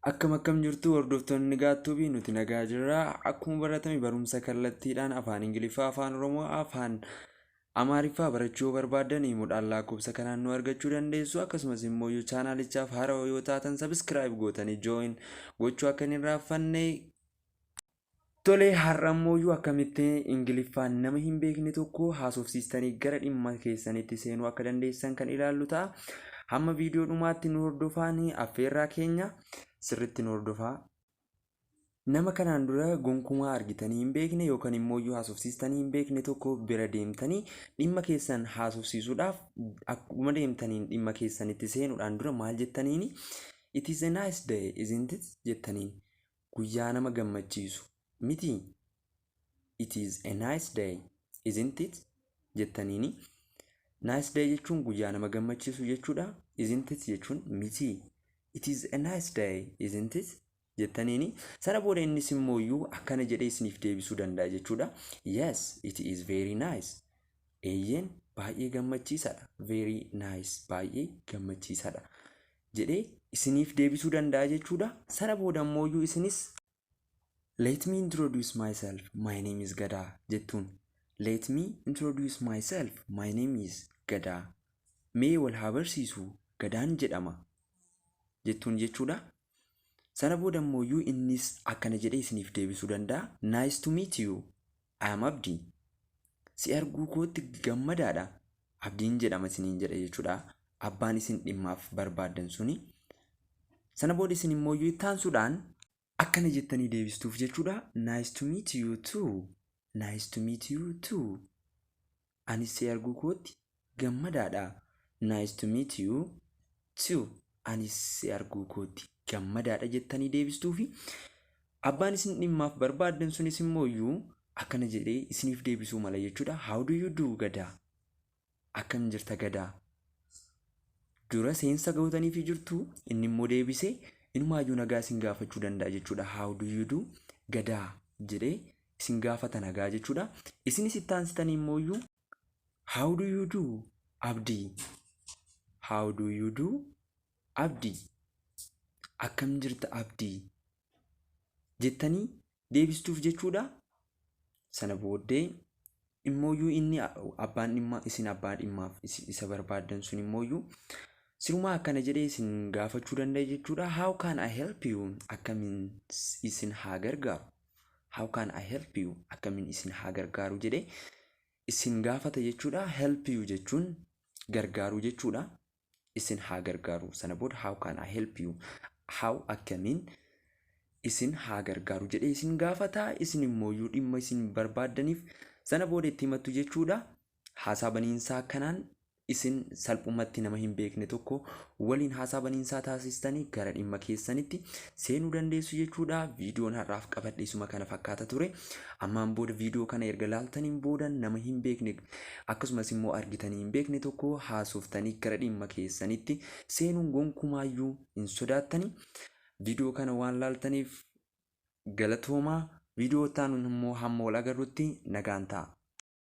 Akkam akkam jirtu hordoftoonni Gaattuubii? Nuti nagaa jirra. Akkuma baratame barumsa kallattiidhaan afaan Ingiliffaa, afaan Oromoo, afaan Amaariffaa barachuu yoo barbaaddan himuudhaan lakkoofsa kanaan nu argachuu dandeessu. Akkasumas immoo yoo chaanaalichaaf haarawaa yoo taatan subscribe gootanii join gochuu akka hin irraanfanne. Tole, har'a immoo akkamitti Ingiliffaan nama hin beekne tokko haasofsiistanii gara dhimma keessanitti seenuu akka dandeessan kan ilaallu ta'a. Hamma viidiyoo dhumaatti nu hordofaan affeerraa keenya, sirriitti nu hordofaa. Nama kanaan dura gonkumaa argitanii hin beekne yookaan immoo haasofsiistanii hin beekne tokko bira deemtanii dhimma keessan haasofsiisuudhaaf, akkuma deemtaniin dhimma keessanitti seenuudhaan dura maal jettaniini? "It is a nice day, isn't it?" jettaniin. Guyyaa nama gammachiisu miti? "It is a nice day, isn't it?" jettaniini. "Nice day" jechuun guyyaa nama gammachiisu jechuudha. "Isn't it" jechuun miti. "It is a nice day, isn't it?" jettaniini. Sana booda innis immoo akkana jedhee isiniif deebisuu danda'a jechuudha. "Yes, it is very nice." Eeyyeen, baay'ee gammachiisaadha. "Very nice", baay'ee gammachiisaadha jedhee isiniif deebisuu danda'a jechuudha. Sana booda immoo isinis "Let me introduce myself. My name is Gadaa" jettuun. "Let me introduce myself. My name is Gadaa." Mee wal haa barsiisu, Gadaan jedhama jettuun jechuudha. Sana booda immoo innis akkana jedhee isiniif deebisuu danda'a. "Nice to meet you. I am Abdii." Si arguu kootti gammadaadha. Abdiin jedhama isiniin jedha jechuudha. Abbaan isin dhimmaaf barbaaddan suni. Sana booda isin immoo itti aansuudhaan akkana jettanii deebistuuf jechuudha. "Nice to meet you too. Nice to meet you too." Anis si arguu kootti gammadaadha. "Nice to meet you too." Anis si arguu kootti gammadaadha jettanii deebistuufi abbaan isin dhimmaaf barbaaddan sunis immoo iyyuu akkana jedhee isiniif deebisuu mala jechuudha. "How do you do, Gadaa? Akkam jirta, Gadaa?" Dura seensa gootaniifi jirtu, inni immoo deebisee inumaayyuu nagaa isin gaafachuu danda'a jechuudha. "How do you do, Gadaa?" jedhee isin gaafata nagaa jechuudha. Isinis itti aansitanii immoo iyyuu "How do you do, Abdii? How do you do, Abdii?" Akkam jirta, Abdii? jettanii deebistuuf jechuudha. Sana booddee immooyyuu inni abbaan dhimmaa isin abbaa dhimmaaf isa barbaaddan sun immooyyuu sirumaa akkana jedhee isin gaafachuu danda'a jechuudha. "How can I help you?" Akkamiin isin haa gargaaru? "How can I help you?" Akkamiin isin haa gargaaru jedhee isin gaafata jechuudha. "Help you" jechuun gargaaruu jechuudha. Isin haa gargaaru. Sana booda "How can I help you?" How, akkamiin, isin haa gargaaru jedhee isin gaafata. Isin immooyyuu dhimma isin barbaaddaniif sana booda itti himattu jechuudha. Haasaa baniinsaa kanaan isin salphumatti nama hin beekne tokko waliin haasaa baniinsaa taasistanii gara dhimma keessanitti seenuu dandeessu jechuudha. Viidiyoon har'aaf qabadhe isuma kana fakkaata ture. Ammaan booda viidiyoo kana erga laaltaniin booda nama hin beekne, akkasumas immoo argitanii hin beekne tokko haasoftanii gara dhimma keessanitti seenuun gonkumaayyuu hin sodaattani. Viidiyoo kana waan laaltaniif galatoomaa. Viidiyoo itti immoo hamma wal agarrutti nagaan ta'a.